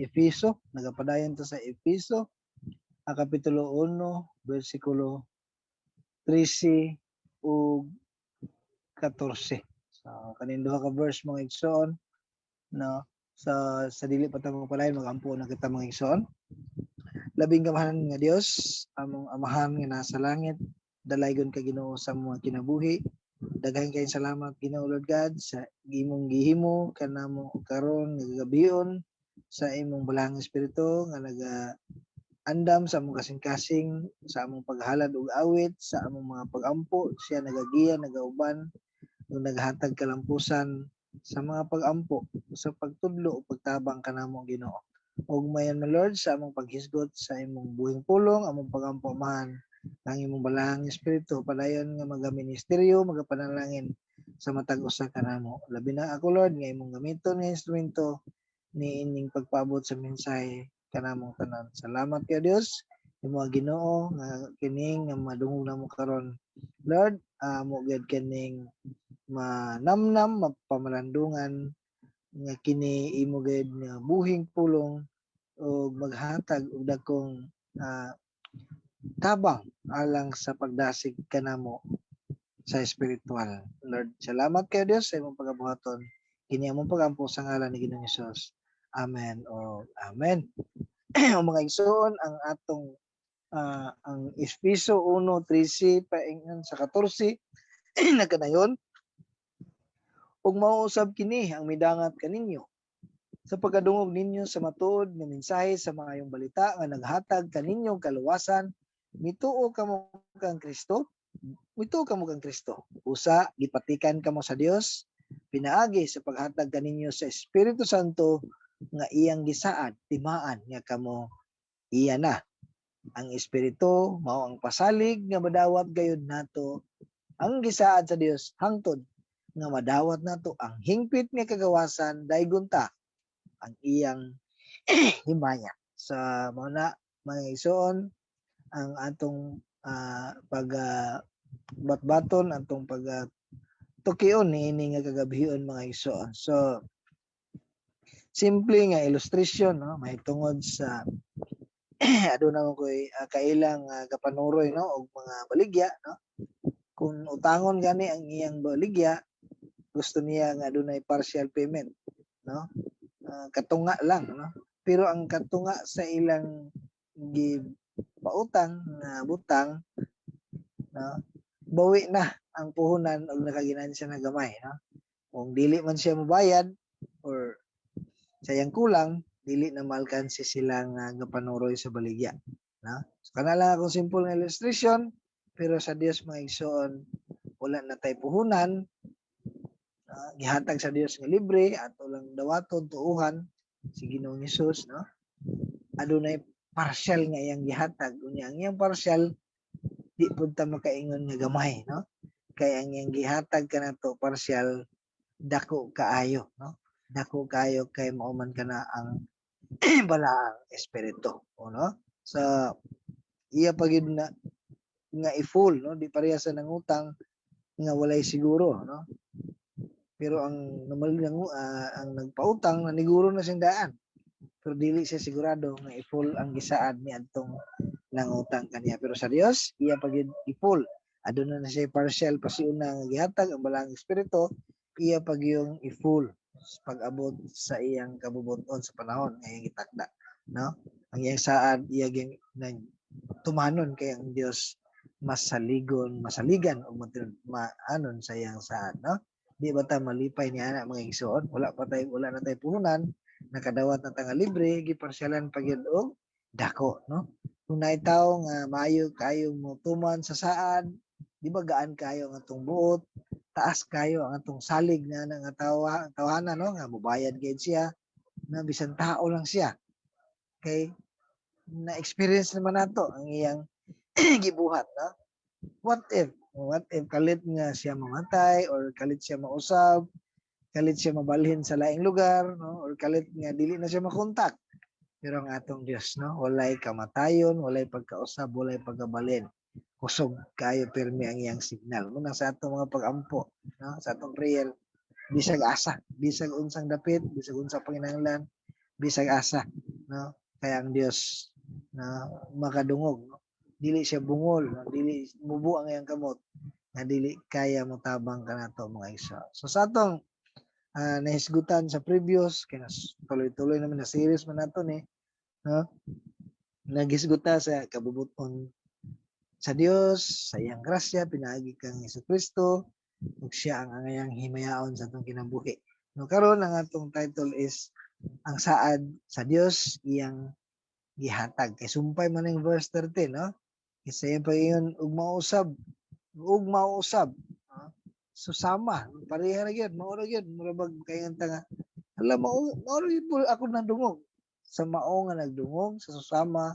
Efeso. Nagapadayon ta sa Efeso ang kapitulo 1 bersikulo 13 ug 14. So kaning duha ka verse, mga igsoon, no? Sa dili pa ta magpalayon, magampo na kita, mga igsoon. Labing gamhanan nga Dios, among Amahan nga nasa langit, dalaygon ka, Ginoo, sa mga kinabuhi. Daghan kayong salamat, Ginoo Lord God, sa imong gihimo kanamo karon nga gabion sa imong Balaang Espiritu nga naga andam sa among kasing-kasing, sa among paghalad ug awit, sa among mga pagampo. Siya nagagiya, nagauban ug naghatag kalampusan sa mga pagampo, sa pagtudlo ug pagtabang kanamo, Ginoo. Ug mayan mo, Lord, sa among paghisgot sa imong buhing pulong, among pagampo, Amahan, ang imong Balaang Espiritu padayon nga magaministeryo, magapanalangin sa matag usa kanamo. Labi na ako, Lord, nga imong gamiton nga instrumento ni ining pagpaabot sa mensahe kanamong tanan. Salamat kay Dios, imo Ginoo, nga kining nga madungog namo karon. Lord, amo gyud kining manamnam, mapamalandungan nga kini imo gyud nga buhing pulong ug maghatag og dakong tabang alang sa pagdasig kanamo sa espiritual. Lord, salamat kay Dios sa imong pagabuhaton. Kini among pagampo sa ngalan ni Ginoong Hesus. Amen o amen. O mga igsoon, ang atong ang Efeso 1:13 paingon sa 14 nagkanayon, "Ug mao usab kini ang midangat kaninyo sa pagkadungog ninyo sa matuod nga mensahe sa maayong balita nga naghatag kaninyo kaluwasan. Mituo kamo kang Kristo, mituo kamo kang Kristo. Usa gipatikan kamo sa Dios pinaagi sa paghatag kaninyo sa Espiritu Santo nga iyang gisaad timaan nga kamo iya na. Ang Espiritu mao ang pasalig nga madawat gayud nato ang gisaad sa Dios hangtod nga madawat nato ang hingpit nga kagawasan, daygon ta ang iyang himaya." Sa mao na, mga igsoon, ang atong pag batbaton, atong pag tukion niini nga kagabion, mga igsoon. So simple nga illustration, no, mahitungod sa aduna mo koy kailang kapanuroy, no, og mga baligya, no. Kung utangon gani ang iyang baligya, gusto niya nga adunay partial payment, no, katunga lang, no. Pero ang katunga sa ilang gi pautang nga butang, no, bawi na ang puhunan og nakaginansya na gamay, no. Kung dili man siya mobayad or sayang kulang, dili na maalkanse sila nga gapanuroy sa baligya, no. So kana lang akong simple nga illustration. Pero sa Dios, mga igsoon, wala na tay puhunan. Gihatag sa Dios nga libre, ato lang dawaton, tuuhan si Ginoong Hesus, no. Adunay partial nga iyang gihatag. Unya ang iyang partial, di pud ta makaingon nga gamay, no, kay ang iyang gihatag kanato partial, dako kaayo, no, dako kaayo, kay mao man kana ang Balaang Espiritu, no. Sa iya pa gyud na nga i-full, no, di pareha sa nangutang nga walay siguro, no. Pero ang normal ang nagpautang, naniguro na siyang daan, pero dili siya sigurado nga i-full ang gisaad ni adtong nangutang kaniya. Pero sa Dios, iya pa gyud i-full. Aduna na siya partial pasiuna nga gihatag ang Balaang Espiritu, iya pa gyud i-full pag-abot sa iyang kabubuton sa panahon nga iyang gitakda, no. Ang iyang saad, iya gyud nag tumanon, kay ang Dios masaligon, masaligan ug maanon sa iyang saad, no. Di ba ta malipay ni ana, mga igsoon? Wala na tay puhunan, nakadawat na ta nga libre, giparsyalan pa gyud og dako, no. Kung naay tawo nga maayo kaayo mo tuman sa saad, di ba gaan kayo ang atong buot, taas kayo ang atong salig na nga tawa tawhana, no, nga mobayad gyud siya na bisan tao lang siya, kay na-experience naman nato ang iyang gibuhat, no. What if kalit nga siya mamatay or kalit siya mausab, kalit siya mabalhin sa laing lugar, no, or kalit nga dili na siya makontak? Pero ang atong Dios, no, walay kamatayon, walay pagkausab, walay pagkabalhin. Kusog kayo pirmi ang iyang signal. Muna sa atong mga pagampo, no, sa atong prayer, bisag asa, bisag unsang dapit, bisag unsang panginahanglan, bisag asa. no? Kaya ang Dios na makadungog, no? Dili siya bungol, no? Dili mubo ang iyang kamot nga dili kaya motabang kanato, mga igsoon. So sa atong nahisgutan sa previous kay tuloy-tuloy naman na series man nato ni, no? Naghisgot ta sa kabubuton sa Dios sa iyang grasya pinaagi kang Kristo ug siya ang angayang himayaon sa atong kinabuhi. No, karon ang atong title is "Ang Saad sa Dios Iyang Gihatag." Kay sumpay man ang verse 13, no? Kasi iyang pag-ingon ug mausab, no? So sama, pareha ra gyud, mao ra gyud, mura bag kaingon ta nga hala, mao mao ra gyud po ako nadungog sa mao nga nagdungog sa susama,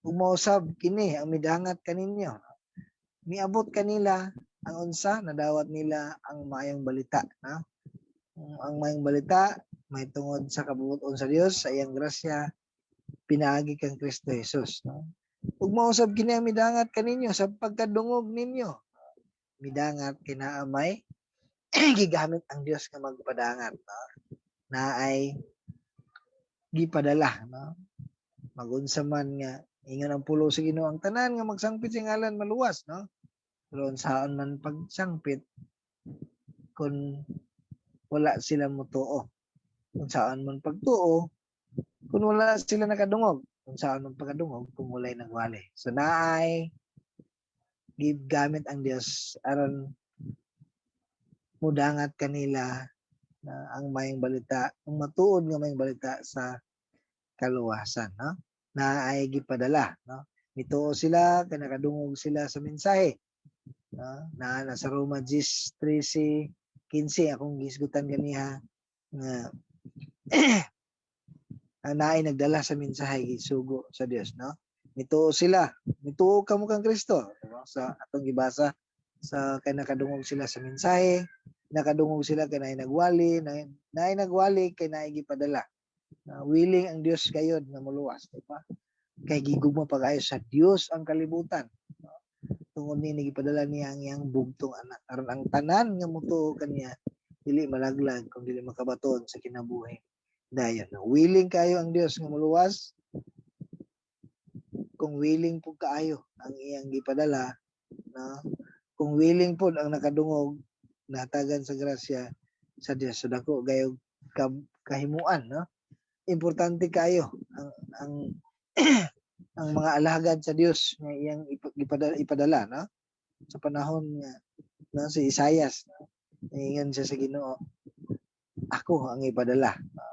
ug mausab kini ang midangat kaninyo. Miabot kanila ang unsa nadawat nila, ang maayong balita, no? Ang maayong balita may tungod sa kabubuton sa Dios sa iyang grasya pinaagi kang Kristo Jesus, no? Ug mausab kini ang midangat kaninyo sa pagkadungog ninyo. Midangat kinaamay gigamit ang Dios nga magpadangat, no? Na ay gipadala, no? Magunsa man nga ingon ang pulong sa Ginoo, ang tanan nga magsangpit sa ngalan maluwas, no? Pero unsaon man pagsangpit kung wala sila motuo? Unsaon man pagtuo kung wala sila nakadungog? Unsaon man pagkadungog kung walay nagwali? So naay gigamit ang Dios aron mudangat kanila na ang maayong balita, ang matuod nga maayong balita sa kaluwasan, no? Na ay gipadala, no? Mituo sila kay nakadungog sila sa mensahe, no? Na nasa Roma 10, 13, 15 akong gihisgutan ganiha nga ang naay nagdala sa mensahe, gisugo sa Dios, no? Mituo sila, mituo kamo kang Kristo, diba? Sa atong gibasa sa kay nakadungog sila sa mensahe, nakadungog sila kay naay nagwali, naay nagwali kay naay gipadala. Na willing ang Dios gayod nga moluwas, di ba? Kay gigugma pag-ayo sa Dios ang kalibutan, no? Tungod niini gipadala niya ang iyang bugtong anak aron ang tanan nga motuo kaniya dili malaglag kung dili makabaton sa kinabuhi dayon. No? Willing kayo ang Dios nga moluwas kung willing pud kaayo ang iyang gipadala, no? Kung willing pud ang nakadungog, natagan sa grasya sa Dios. So dako gayog kahimuan, no? Importante kayo ang mga alagad sa Dios nga iyang ipadala, no? Sa panahon nga, no, si Isayas, no? Ingon siya sa Ginoo, "Ako ang ipadala," no?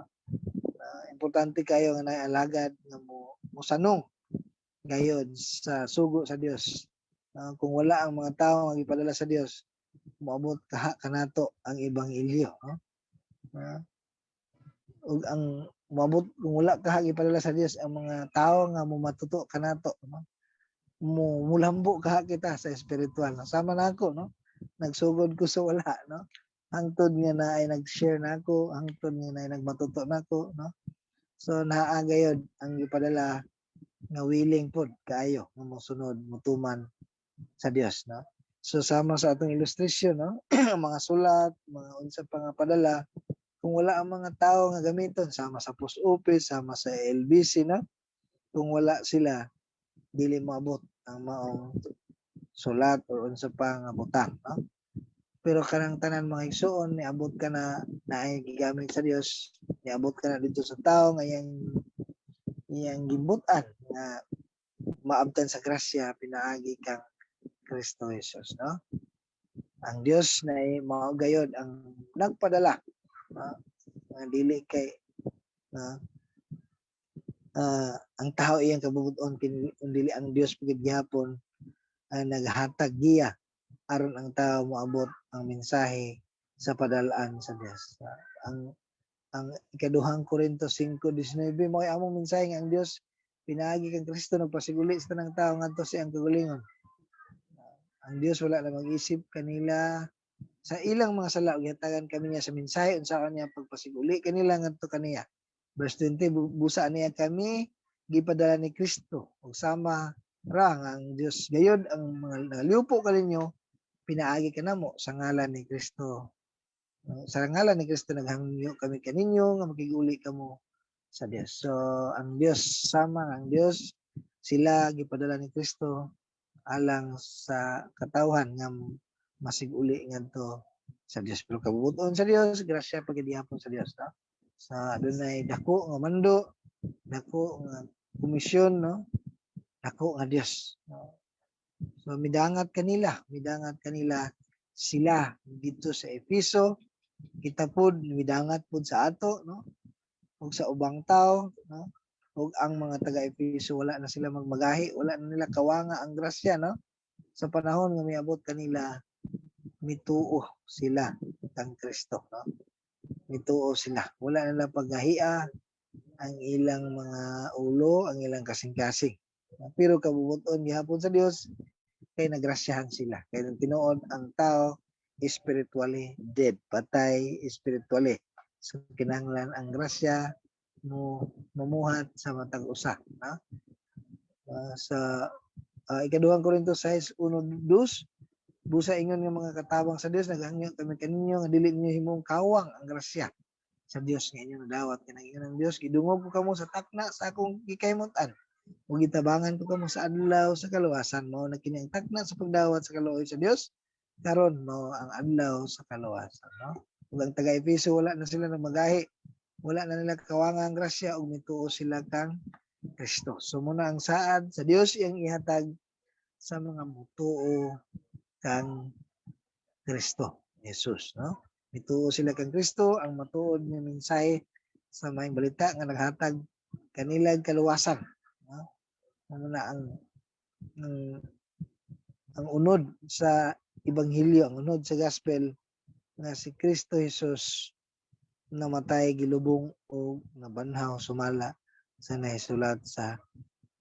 Importante kayo nga naay alagad nga mo mosanong gayon sa sugo sa Dios. Kung wala ang mga tao nga gipadala sa Dios, moabot kaha kanato ang ebanghelyo, no? Ug ang moabot kung wala kaha gipadala sa Dios ang mga tao nga momatuto kanato, no? Mo mulambo kaha kita sa espiritual, no? Sama na ako, no? Nagsugod ko sa wala, no? Hangtod nga naay nag-share nako, hangtod nga naay nagmatuto nako, no? So naa gayod ang gipadala nga willing pod kaayo nga mosunod, motuman sa Dios, no? So sama sa atong illustration, no, mga sulat, mga unsa pa nga padala, kung wala ang mga tao nga gamiton, sama sa post office, sama sa LBC, no, kung wala sila, dili moabot ang maong sulat or unsa pa nga butang, no? Pero kanang tanan, mga igsuon, niabot ka na, naay gigamit sa Dios, niabot ka na dito sa tao nga iyang gibutan nga maabtan sa grasya pinaagi kang Kristo Jesus, no? Ang Dios na mao gayod ang nagpadala, no? Nga dili kay, no, ang tao iyang kabubuton kung dili ang Dios pagid gihapon ang naghatag giya aron ang tao moabot ang mensahe sa padalaan sa Dios. Ang ikaduhang Korinto 5:19 mao among mensahe nga ang Dios pinaagi kang Kristo nagpasiguli sa tanang tao ngadto sa iyang kaugalingon. Ang Dios wala na mag-isip kanila sa ilang mga sala ug gihatagan kami niya sa mensahe unsaon niya pagpasiguli kanila ngadto kaniya. Verse 20, busa niya kami gipadala ni Kristo ug sama ra nga ang Dios gayod ang mga naliupo kaninyo pinaagi kanamo sa ngalan ni Kristo. No, sa ngalan ni Kristo naghangyo kami kaninyo nga makiguli kamo. Sa Dios. So ang Dios, sama ang Dios, sila gipadala ni Kristo alang sa katawhan nga masig-uli ngadto sa Dios. Pero kabubuton sa Dios, grasya pa gihapon sa Dios, no? Sa adunay dako nga mando, dako nga komisyon, no? Dako nga Dios, no? So midangat kanila sila dito sa Efeso, kita pod midangat pod sa ato, no? Ug sa ubang tao, no? Ug ang mga taga Efeso, wala na sila magmagahi, wala na nila kawanga ang grasya, no? Sa panahon nga miabot kanila, mituo sila kang Kristo, no? Mituo sila. Wala nila paghahia ang ilang mga ulo, ang ilang kasing-kasing. Pero kabubuton gihapon sa Dios kay nagrasyahan sila. Kay nang tinuod ang tao spiritually dead, patay spiritually. So kinahanglan ang grasya mo mamuhat sa matag usa, no? Sa Ikaduhang Korinto 6:1-2, "Busa ingon nga mga katabang sa Dios, naghangyo kami kaninyo nga dili ninyo himong kawang ang grasya sa Dios nga inyong nadawat. Kay ingon ang Dios, 'Gidungog ko kamo sa takna sa akong gikahimut-an ug gitabangan ko kamo sa adlaw sa kaluwasan.' Mao na kini ang takna sa pagdawat sa kaluoy sa Dios, karon mao ang adlaw sa kaluwasan," no? Ug ang taga Efeso, wala na sila nagmagahi, wala na nila kawanga ang grasya ug mituo sila kang Kristo. So muna ang saad sa Dios iyang ihatag sa mga mutuo kang Kristo Jesus, no? Mituo sila kang Kristo, ang matuod nga mensahe sa maayong balita nga naghatag kanila kaluwasan, no? Mao na ang unod sa ebanghelyo, ang unod sa gospel nga si Kristo Jesus namatay, gilubong o nabanhaw sumala sa nahisulat sa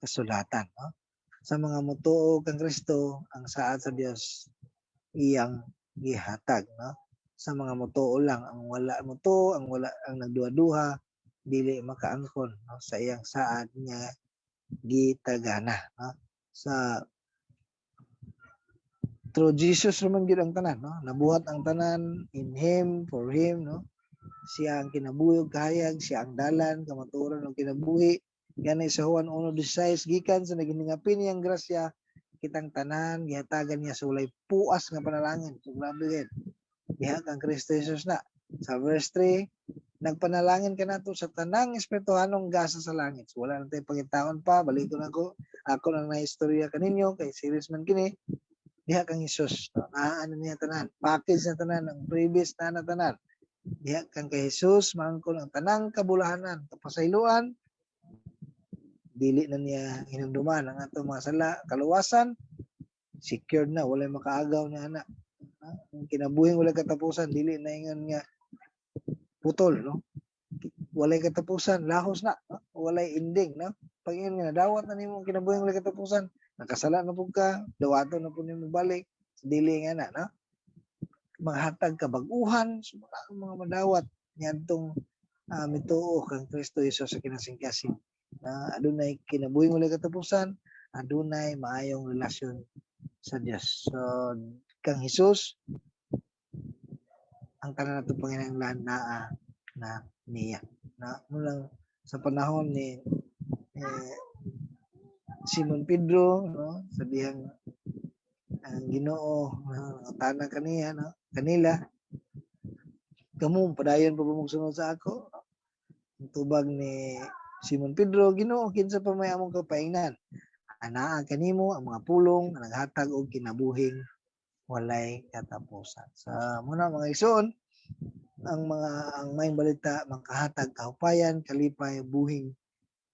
kasulatan, no? Sa mga mutuo kang Kristo, ang saad sa Dios iyang gihatag, no? Sa mga mutuo lang. Ang wala mutuo, ang wala, ang nagduha-duha, dili makaangkon, no, sa iyang saad nga gitagana, no? Sa through Jesus raman gyud ang tanan, no? Nabuhat ang tanan in him, for him, no? Siya ang kinabuhi ug kahayag, siya ang dalan, kamatuoran ug kinabuhi. Gani sa Juan 1:16, "Gikan sa naghiningapin niyang grasya, kitang tanan gihatagan niya sa walay puas nga panalangin." So grabe gid diha kang Kristo Jesus na. Sa verse 3, "Nagpanalangin kanato sa tanang espirituhanong gasa sa langit." So wala na tayo pangitaon pa, balikon ako. Ako nang naistorya kaninyo kay series man kini. Diha kang Jesus, no? Naa na niya tanan. Package na tanan, ang previous na tanan. Diha kang kay Jesus maangkon ang tanang kabulahanan, kapasayloan, dili na niya hinumduman ang atong mga sala, kaluwasan, secured na, walay makaagaw niya ana. Ang kinabuhing walay katapusan, dili na ingon nga putol, no? Walay katapusan, lahos na, no? Walay ending, no? Pag ingon nga nadawat na nimo ang kinabuhing walay katapusan, nakasala na pud ka, dawaton na pud nimo balik, dili nga na, no? Maghatag kabag-uhan, so, mga madawat niadtong mituo kang Kristo Jesus sa kinasing-kasing na adunay kinabuhing walay katapusan, adunay maayong relasyon sa Dios. So kang Jesus ang tanan nato panginahanglan naa na niya. Na mo lang sa panahon ni Simon Pedro, no, sa dihang ang Ginoo, no, tana kaniya, no, kanila, "Kamo, padayon pa ba magsunod sa ako?" Ang tubag ni Simon Pedro, "Ginoo, kinsa pa may among kapaingnan? Anaa kanimo ang mga pulong nga naghatag og kinabuhing walay katapusan." Sa muna, mga igsoon, ang maayong balita makahatag kahupayan, kalipay, buhing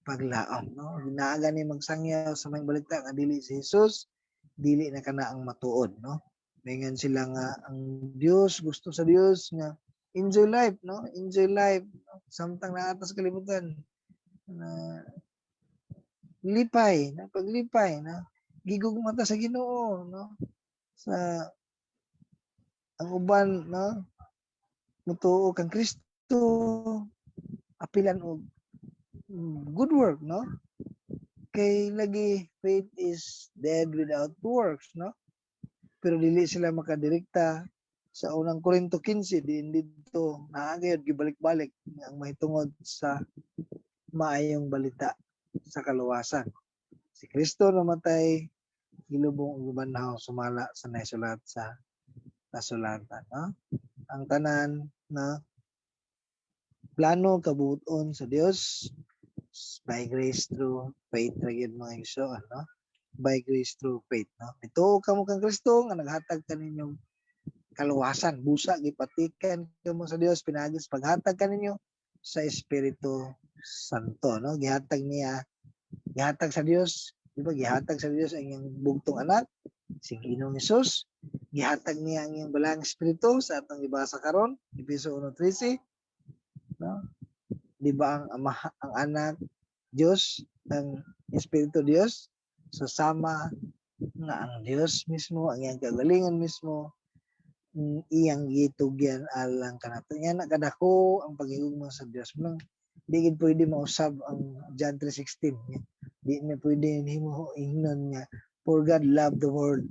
paglaom, no? Naa gani magsangyaw sa maayong balita nga dili si Jesus, dili na kana ang matuod, no? Mingon sila nga ang Dios, gusto sa Dios nga enjoy life, no? Enjoy life, no? Samtang naa ta sa kalibutan na lipay, na paglipay, na gigugma ta sa Ginoo, no? Sa ang uban, no, mutuo kang Kristo, apilan og good work, no? Kay lagi faith is dead without works, no? Pero dili sila makadirekta sa Unang Korinto 15 diin didto naa gyud gibalik-balik ang mahitungod sa Maayong balita sa kaluwasan. Si Kristo namatay, gilubong ug gibanhaw sumala sa naisulat sa kasulatan, no? Ang tanan na plano kabuoton sa Dios, by grace through faith ra gyud, mga igsoon, no? By grace through faith, no? Mituo kamo kang Kristo nga naghatag kaninyong kaluwasan, busa gipatikan kamo sa Dios pinaagi sa paghatag kaninyo sa Espiritu Santo, no? Gihatag niya, gihatag sa Dios, di ba? Gihatag sa Dios ang iyang bugtong anak, si Ginoong Hesus. Gihatag niya ang iyang Balaang Espiritu sa atong gibasa karon, Efeso 1:13, no? Di ba ang Ama, ang Anak Dios, ang Espiritu Dios? So sama nga ang Dios mismo, ang iyang kagalingan mismo, iyang gitugyan alang kanato. Yan nakadako ang paghigugma sa Dios. Munang di gid pwede mausab ang John 3:16. Di na pwede nimo ingnon nga "For God loved the world."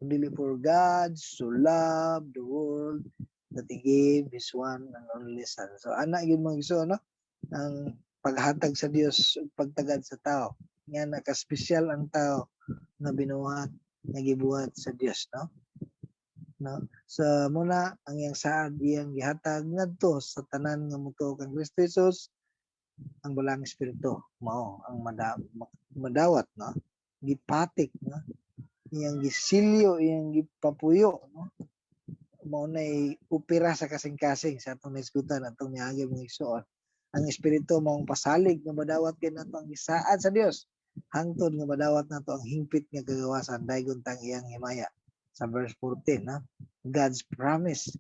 Dili, "For God so loved the world that He gave His one and only Son." So ana gyud, mga igsoon, no? Ang paghatag sa Dios ug pagtagad sa tao. Nga naka-espesyal ang tao nga binuhat, nga gibuhat sa Dios, no? No? So muna ang iyang saad iyang gihatag ngadto sa tanan nga motuo kang Kristo Jesus, ang Balaang Espiritu mao ang madawat, no? Gipatik, no? Iyang gisilyo, iyang gipapuyo, no? Mao nay opera sa kasing-kasing sa atong nahisgutan, atong niagi, mga igsoon. Ang Espiritu mao ang pasalig nga madawat kay nato ang gisaad sa Dios hangtod nga madawat nato ang hingpit nga kagawasan daygon tang iyang himaya sa verse 14, no? God's promise,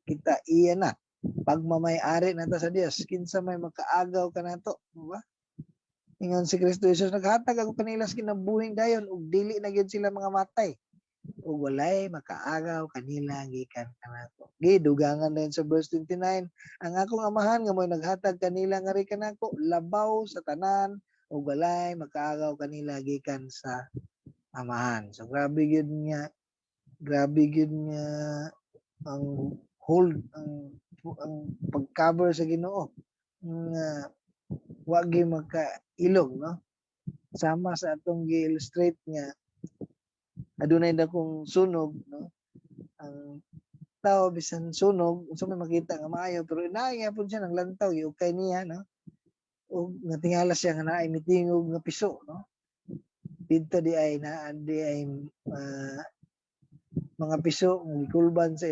kita iya na, pagmamay-ari nato sa Dios. Kinsa may makaagaw kanato, di ba? Ingon si Kristo Jesus, "Naghatag ako kanila sa kinabuhing dayon ug dili na gyud sila mga matay ug walay makaagaw kanila gikan kanako." Gidugangan din sa verse 29, "Ang akong Amahan nga mo'y naghatag kanila ngari kanako labaw sa tanan ug walay makaagaw kanila gikan sa Amahan." So grabe gyud nga, grabe gyud nga ang hold, ang pag-cover sa Ginoo nga wa gyud makailog, no? Sama sa atong gi-illustrate nga adunay dakong sunog, no? Ang tao, bisan sunog, unsa may makita nga maayo, pero naay gyapon siya nang lantaw, giukay niya, no? Ug natingala siya nga naay mitingog nga piso, no? Didto di ay naa di ay mga piso nga gikulban sa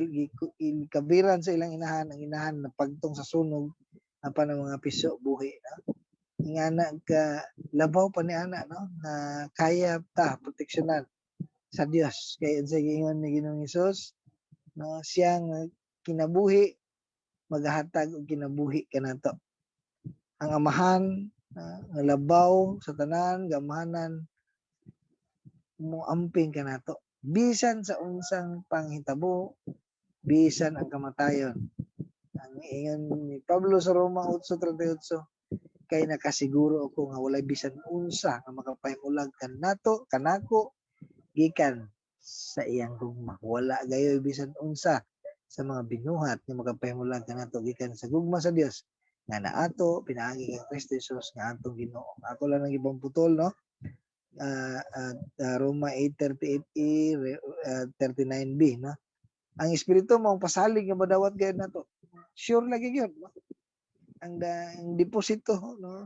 gikabiran sa ilang inahan. Ang inahan napagtong sa sunog, apan ang mga piso buhi, no? Ingana ka labaw pa ni ana, no, na kaya ta proteksyonan sa Dios kay unsay giingon ni Ginoong Hesus, no? Siya nga kinabuhi magahatag og kinabuhi kanato. Ang Amahan nga labaw sa tanan gamhanan moamping kanato bisan sa unsang panghitabo, bisan ang kamatayon. Ang ingon ni Pablo sa Roma 8:38, "Kay nakasiguro ako nga walay bisan unsa nga makapahimulag kanato kanako gikan sa iyang gugma." Wala gayoy bisan unsa sa mga binuhat nga makapahimulag kanato gikan sa gugma sa Dios nga naato pinaagi kang Kristo Jesus nga atong Ginoo. Ako lang ang ibang putol, no? Roma 8:38e, 39b, no? Ang Espiritu mo ang pasalig nga madawat gayud nato. Sure lagi gyud, no? Ang deposito, no?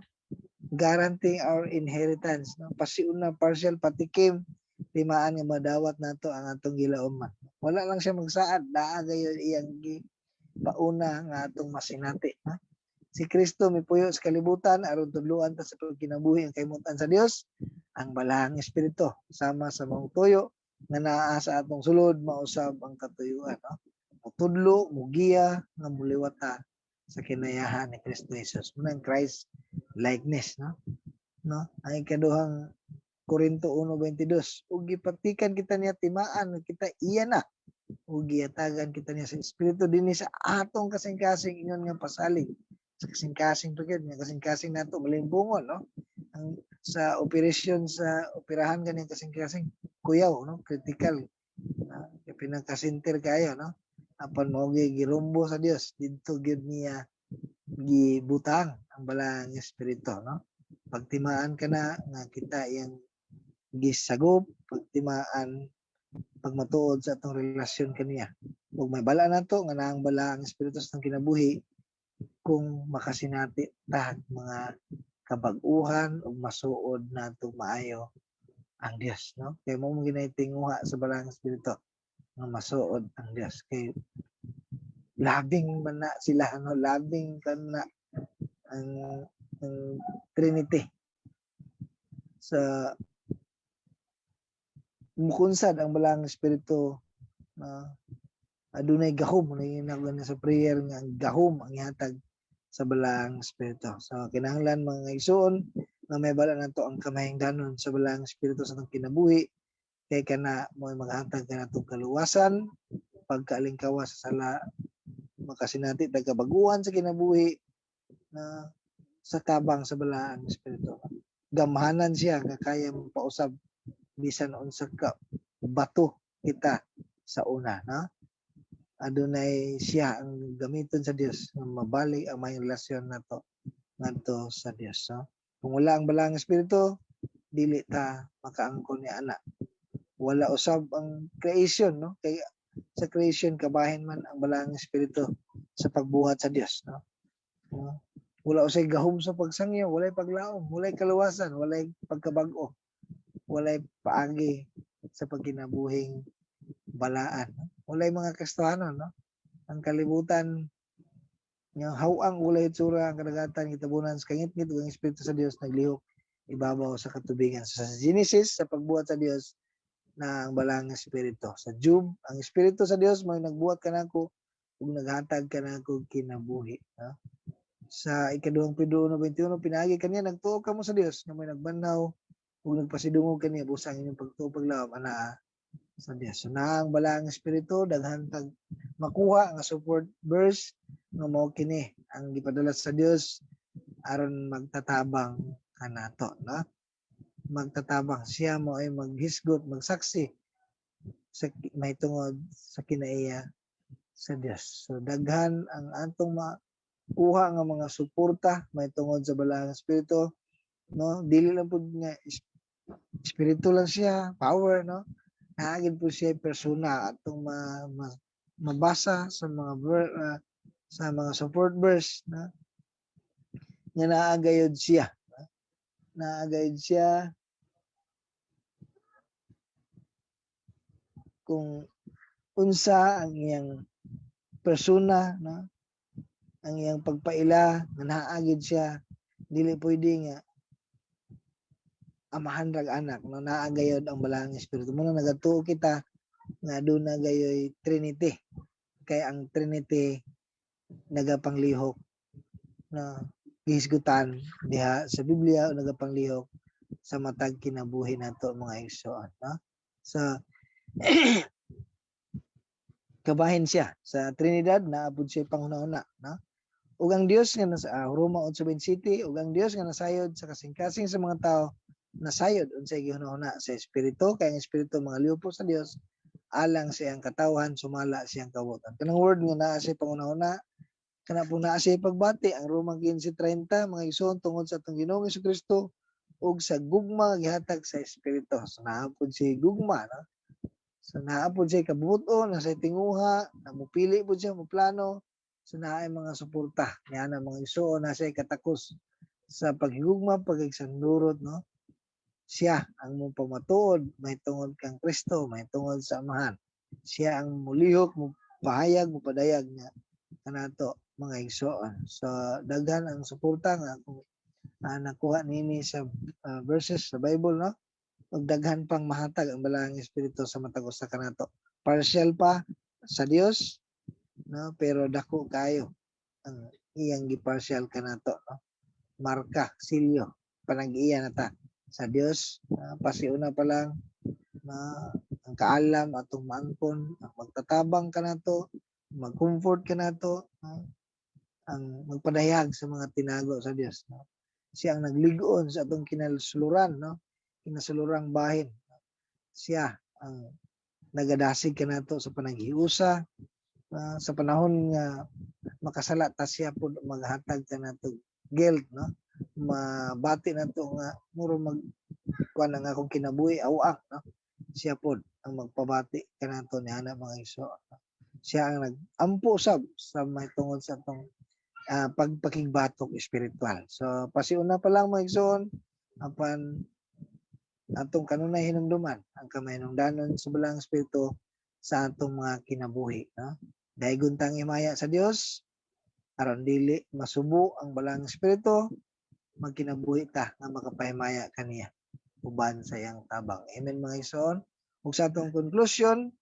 Guaranteeing our inheritance, no? Pasiuna, partial patikim, timaan nga madawat nato ang atong gilauman. Wala lang siya magsaad, naa gayon iyang gi pauna nga atong masinati, no? Si Kristo mipuyo sa kalibutan aron tudloan ta sa pagkinabuhi ang kalibutan sa Dios. Ang Balaang Espiritu sama sa maong tuyo nga naa sa atong sulod mausab ang katuyuan, no? Mutudlo, mugiya nga muliwat ta sa kinayahan ni Kristo Jesus. Muna ang Christ likeness, no? No? Ang ikaduhang Korinto 1:22, "Ug gipatikan kita niya timaan nga kita iya na ug gihatagan kita niya sa Espiritu dinhi sa atong kasing-kasing," ingon nga pasalig sa kasing-kasing pa gyud nga kasing-kasing nato malimbungon, no? Ang sa operasyon, sa operahan ganing kasing-kasing kuyaw, no? Critical na pinaka-center kayo, no? Apan mao gyud girumbo sa Dios didto gyud niya. Gibutang ang Balaang Espiritu, no? Pagtimaan kana nga kita iyang gisagop, pagtimaan pagmatuod sa atong relasyon kaniya. Ug may bala nato nga naang Balaang Espiritu sa atong kinabuhi kung makasinati ta mga kabag-uhan ug masuod nato maayo ang Dios, no? Kay mao man gyud tinguha sa Balaang Espiritu nga masuod ang Dios, kay labing man na sila, no? Labing kana ang Trinity sa mukunsad ang Balaang Espiritu na adunay gahom na gani sa prayer nga ang gahom ang ihatag sa Balaang Espiritu. So kinahanglan, mga igsoon, nga may bala nato ang kamahingdanon sa Balaang Espiritu sa atong kinabuhi, kay kana mo'y maghatag kanatong kaluwasan, pagkaalingkawa sa sala, makasinati tag kabaguhan sa kinabuhi na sa tabang sa Balaang Espiritu. Gamhanan siya nga kaya pausab bisan unsa ka bato kita sa una, no? Adunay siya ang gamiton sa Dios nga mabalik ang may relasyon nato ngadto sa Dios, no? Kung wala ang Balaang Espiritu, dili ta makaangkon ni ana. Wala usab ang creation, no? Kay sa creation kabahin man ang Balaang Espiritu sa pagbuhat sa Dios, no? No? Wala usay gahom sa pagsangyo, walay paglaom, walay kaluwasan, walay pagkabag-o, walay paagi sa pagkinabuhing balaan, no? Walay mga Kristohano, no? Ang kalibutan nga haw-ang, walay hitsura ang kadagatan, gitabunan sa kangitngit, ug ang Espiritu sa Dios naglihok ibabaw sa katubigan. So, sa Genesis, sa pagbuhat sa Dios, na ang Balaang Espiritu. Sa Job, ang Espiritu sa Dios may nagbuhat kanako ug naghatag kanako kinabuhi, no? Sa Ikaduhang Pedro 1:21, pinaagi kaniya nagtuo kamo sa Dios nga may nagbanhaw ug nagpasidungog kaniya, busa ang inyong pagtuo, paglaom anaa sa Dios. So naa ang Balaang Espiritu, daghan tag makuha nga support verse nga mao kini ang gipadala sa Dios aron magtatabang kanato, no? Magtatabang siya, mo ay maghisgot, magsaksi sa mahitungod sa kinaiya sa Dios. So daghan ang atong makuha nga mga suporta mahitungod sa Balaang Espiritu, no? Dili lang pud nga espiritu lang siya, power, no? Naa gyud po siya persona atong mabasa sa mga support verse, no? Nga naa gayud siya, no? Naa gayud siya kung unsa ang iyang persona, no? Ang iyang pagpaila nga naa gyud siya, dili pwede nga Amahan rag Anak, no? Naa gayod ang Balaang Espiritu. Mao na nagatuo kita nga aduna gayoy Trinity, kay ang Trinity nagapanglihok na gihisgutan diha sa Biblia o nagapanglihok sa matag kinabuhi nato, mga igsoon, no? Sa kabahin siya sa Trinidad, naa pud siya panghuna-huna, no? Ug ang Dios nga nasa Roma 8:27, ug ang Dios nga nasayod sa kasing-kasing sa mga tao, nasayod unsay gihuna-huna sa Espiritu, kay ang Espiritu mangaliwpo sa Dios alang sa iyang katawhan sumala siyang kabubut-on. Kanang word nga naa siya panghuna-huna, kana po naa siya pagbati ang Roma 15:30, mga igsoon, tungod sa atong Ginoong Kristo ug sa gugma gihatag sa Espiritu. So naa pud siya gugma, no? So naa pud siya kabubut-on, naa siya tinguha, na mupili pud siya, moplano. So naay mga suporta niya na, mga igsoon, naa siya katakos sa paghigugma, paghigsandurot, no? Siya ang mo pamatuod mahitungod kang Kristo, mahitungod sa Amahan. Siya ang mulihok, mo pahayag, mo padayag nga kanato, mga igsoon. So daghan ang suporta nga kung nakuha nini sa verses sa Bible, no? Ug daghan pang mahatag ang Balaang Espiritu sa matag usa kanato. Partial pa sa Dios, no? Pero dako kayo ang iyang gipartial kanato, no? Marka, silyo, panag-iya na ta sa Dios. Pasiuna pa lang na ang kaalam atong maangkon, ang magtatabang kanato, mag-comfort kanato, no? Ang magpadayag sa mga tinago sa Dios, no? Siya ang naglig-on sa atong kinasuluran, no? Kinasulurang bahin. Siya ang nagadasig kanato sa panaghiusa sa panahon nga Makasala ta, siya pud maghatag kanato guilt, no? Mabati nato nga muro mag kuan ang akong kinabuhi awang, no? Siya pod ang magpabati kanato ni ana, mga igsoon, no? Siya ang nag-ampo sab sa mahitungod sa atong pagpakigbatok espiritual. So pasiuna pa lang, mga igsoon, apan atong kanunay hinumduman ang kamahinungdanon sa Balaang Espiritu sa atong mga kinabuhi, no? Daygon tang himaya sa Dios aron dili masubo ang Balaang Espiritu, magkinabuhi ta nga makapahimaya kaniya uban sa iyang tabang. Amen, mga igsoon. Ug sa atong conclusion,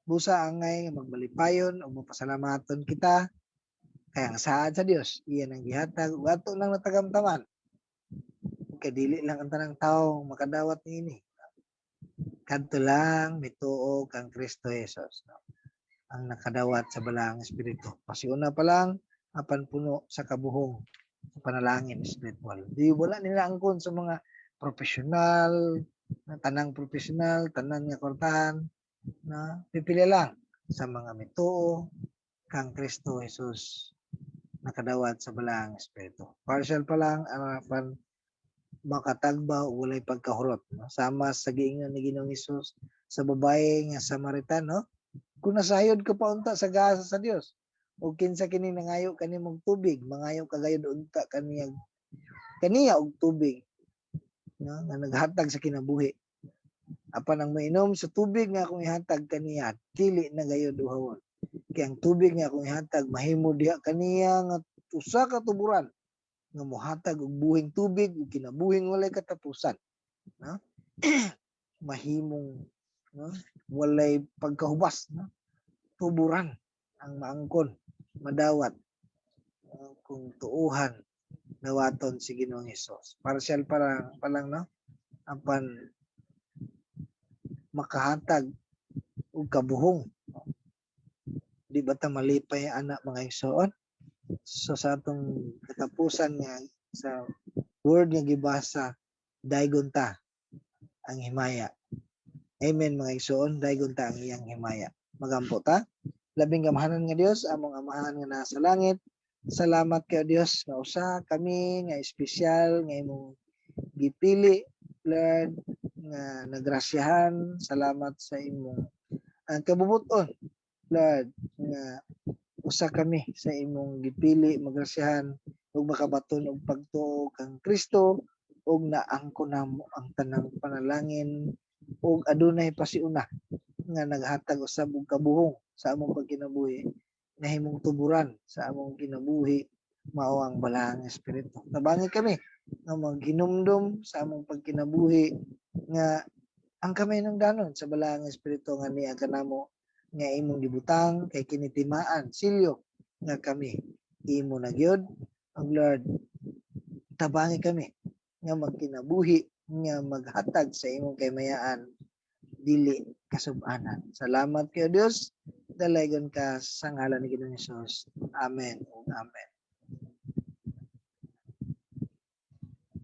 busa angay nga magmalipayon ug mapasalamaton kita kay ang saad sa Dios iyan ang gihatag ug ato lang natagamtaman. Kay dili lang ang tanang tawo makadawat niini. Kadto lang mituo kang Kristo Jesus, no? Ang nakadawat sa Balaang Espiritu. Pasiuna pa lang apan puno sa kabuhong sa panalangin spiritual. Di wala nila angkon sa mga profesional, na tanang profesional, tanan nga kwartahan, na pipili lang sa mga mituo kang Kristo Jesus nakadawat sa Balaang Espiritu. Partial pa lang apan makatagbaw, walay pagkahurot, no? Sama sa giingon ni Ginoong Hesus sa babae nga Samaritano, "Kung nasayod ka pa unta sa gasa sa Dios o kinsa kini nangayo kanimong tubig, mangayo ka gayud unta kaniya kaniya og tubig, no, nga naghatag sa kinabuhi. Apan ang mainom sa tubig nga akong ihatag kaniya, dili na gayud uhawon. Kay ang tubig nga akong ihatag mahimo diha kaniya nga usa ka tuburan nga mohatag og buhing tubig ug kinabuhing walay katapusan," no? Mahimong, no, walay pagkahubas, no, tuburan ang maangkon, madawat kung tuuhan dawaton si Ginoong Hesus. Partial pa lang, no, apan makahatag og kabuhong. Di ba ta malipay ana, mga igsoon? So sa atong katapusan nga sa word nga gibasa, daygon ta ang himaya. Amen, mga igsoon, daygon ta ang iyang himaya. Magampo ta. Labing gamhanan nga Dios, among Amahan nga nasa langit. Salamat kay Dios nga usa kami nga espesyal nga imong gipili, Lord, nga nagrasyahan. Salamat sa imong ang kabubuton, Lord, nga usa kami sa imong gipili, magrasyahan ug makabaton og pagtuo kang Kristo ug naangko namo ang tanang panalangin ug adunay pasiuna nga naghatag usab og kabuhong sa among pagkinabuhi, nahimong tuburan sa among kinabuhi, mao ang Balaang Espiritu. Tabangi kami nga maghinumdom sa among pagkinabuhi nga ang kamahinungdanon sa Balaang Espiritu nga niya kanamo nga imong gibutang kay kinitimaan silyo nga kami imo na gyud. Ug Lord, tabangi kami nga magkinabuhi nga maghatag sa imong kaymayaan, dili kasub-anan. Salamat kayo, Dios. Dalaygon ka sa ngalan ni Ginoong Hesus. Amen ug amen.